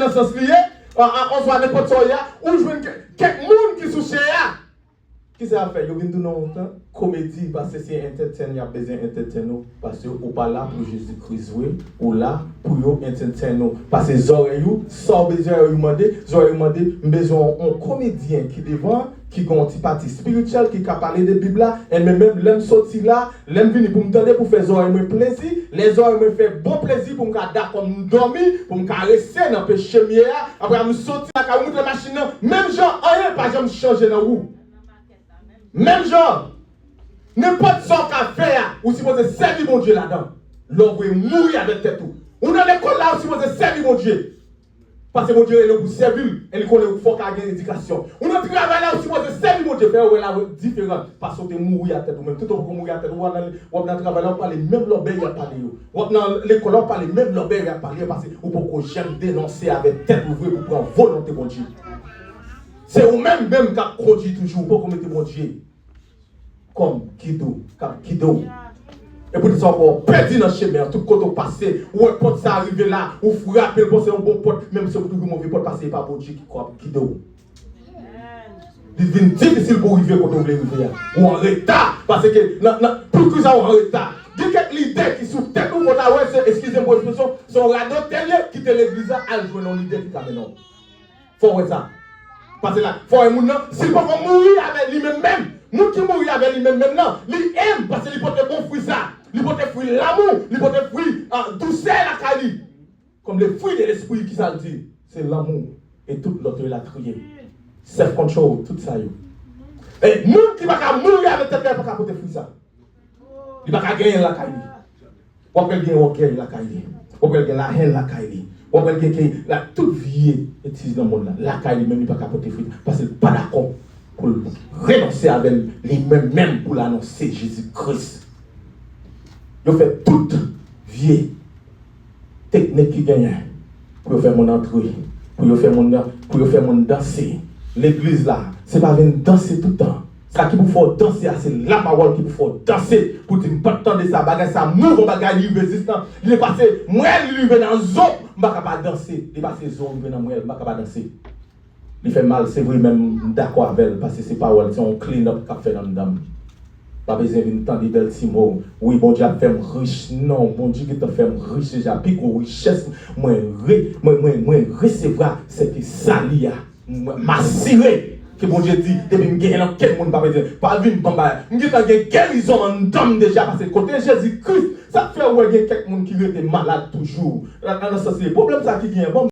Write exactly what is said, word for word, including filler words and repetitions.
nan sans li ye, a, a, oswa nenpòt sa w ye a, ou jwenn kè-, kèk moun ki sou chè a. Kisa y ap fè? Yo vin tounen yon tan komedi, paske se entertain, y ap bezwen entertain ou, paske ou pa la pou Jezi Kris vre, ou la pou yo entertain ou. Paske zòrèy ou, sa w bezwen, yo mande, zòrèy ou mande, m bezwen yon, yon komedyen ki devan, ki gen yon ti pati espirityèl, ki ka pale de Bib la, e men menm lè m soti la, lè m vini pou m tande, pou fè zòrèy mwen plezi, lè zòrèy mwen fè bon plezi, pou m ka dakò m dòmi, pou m ka rese nan peche m ye a, apre m soti lakay ou, moute machin nan, menm jan anyen pa janm chanje nan ou. Menm jan, nenpòt sa w ka fè a, ou sipoze sèvi Bondye ladan. Lè w vle mouri avèk tèt ou. Ou nan lekòl la, ou sipoze sèvi Bondye. Paske Bondye rele w pou sèvi l, e li konnen fò w ka gen edikasyon. Ou nan travay la, ou sipoze sèvi Bondye, fè yo wè la diferan. Paske w te mouri a tèt ou menm. Tout ou poko mouri a tèt ou, w ap nan, w ap nan travay la, w ap pale menm lòbèy y ap pale yo. W ap nan lekòl la, w ap pale menm lòbèy y ap pale yo, paske ou poko janm denonse avèk tèt ou vre pou pran volonte Bondye. Se ou menm menm k ap kondui toujou, ou poko mete Bondye kòm gid ou, k ap gide w. E poutèt sa, w pèdi nan chemen an, tout kote w pase, ou wè pòt sa a rive la, ou frape l, panse yon bon pòt, menm si w ouvri move pòt, paske e pa Bondye ki k ap gide w. Li vin difisil pou w rive kote w vle rive a. Ou an reta, paske nan, nan, pou ki sa w an reta? Gen kèk lidè ki sou tèt ou, fò ta wè, se, eskize m pou ekspresyon, se yon radòtè l ye, kite legliz la, al jwenn yon lidè ki ka mennen w. Fò w wè sa. Paske la, fò w wè moun nan, si l poko mouri avè li menm menm, moun ki mouri avè li menm menm nan, li enb, paske li pote bon fwi sa. Li pote fwi lanmou, li pote fwi, ah, dousè lakay li. Comme le fruit de l'esprit, ki sa l di? Se lanmou e tout lòt yo elatriye. Self control, tout sa yo. E moun ki pa ka mouri avèk tèt li, pa ka pote fwi sa. Li pa ka genyen lakay li. W ap wè l gen ògèy lakay li. W ap wè l gen lahèn lakay li. W ap wè l gen ke la tout vye etiz nan mond lan. Lakay li menm li pa ka pote fwi. Paske l pa dakò pou l renonse avè l, li menm menm pou l anonse Jezi Kris. Yo fè tout vye teknik ki genyen pou yo fè moun antre, pou yo fè moun nan, pou yo fè moun danse. Legliz la, se pa vin danse tout tan. Sa ki pou fè w danse a, se lapawòl ki pou fè w danse. Pou di, "M pa t tande sa, bagay sa move, bagay li rive jis nan, li depase mwen, li rive nan zo, m pa ka pa danse, depase zo, rive nan mwen, m pa ka pa danse." Li fè mal, se vre, men m dakò avè l, paske se pawòl, se yon clean up k ap fèt anndan m. Pa bezwen vin tande bèl ti mo. Wi, Bondye ap fè m rich. Non, Bondye gentan fè m rich deja. Pi gwo richès mwen re-, mwen, mwen, mwen resevwa, se ke sali a. M, m asire ke Bondye di, depi m genyen nan kèk moun, pa bezwen, pa vin ban m bagay. M gentan gen gerizon anndan m deja, paske kote Jezi Kris, sa k fè w wè gen kèk moun ki rete malad toujou. Nan, nan sans li, pwoblèm sa ki genyen, bon,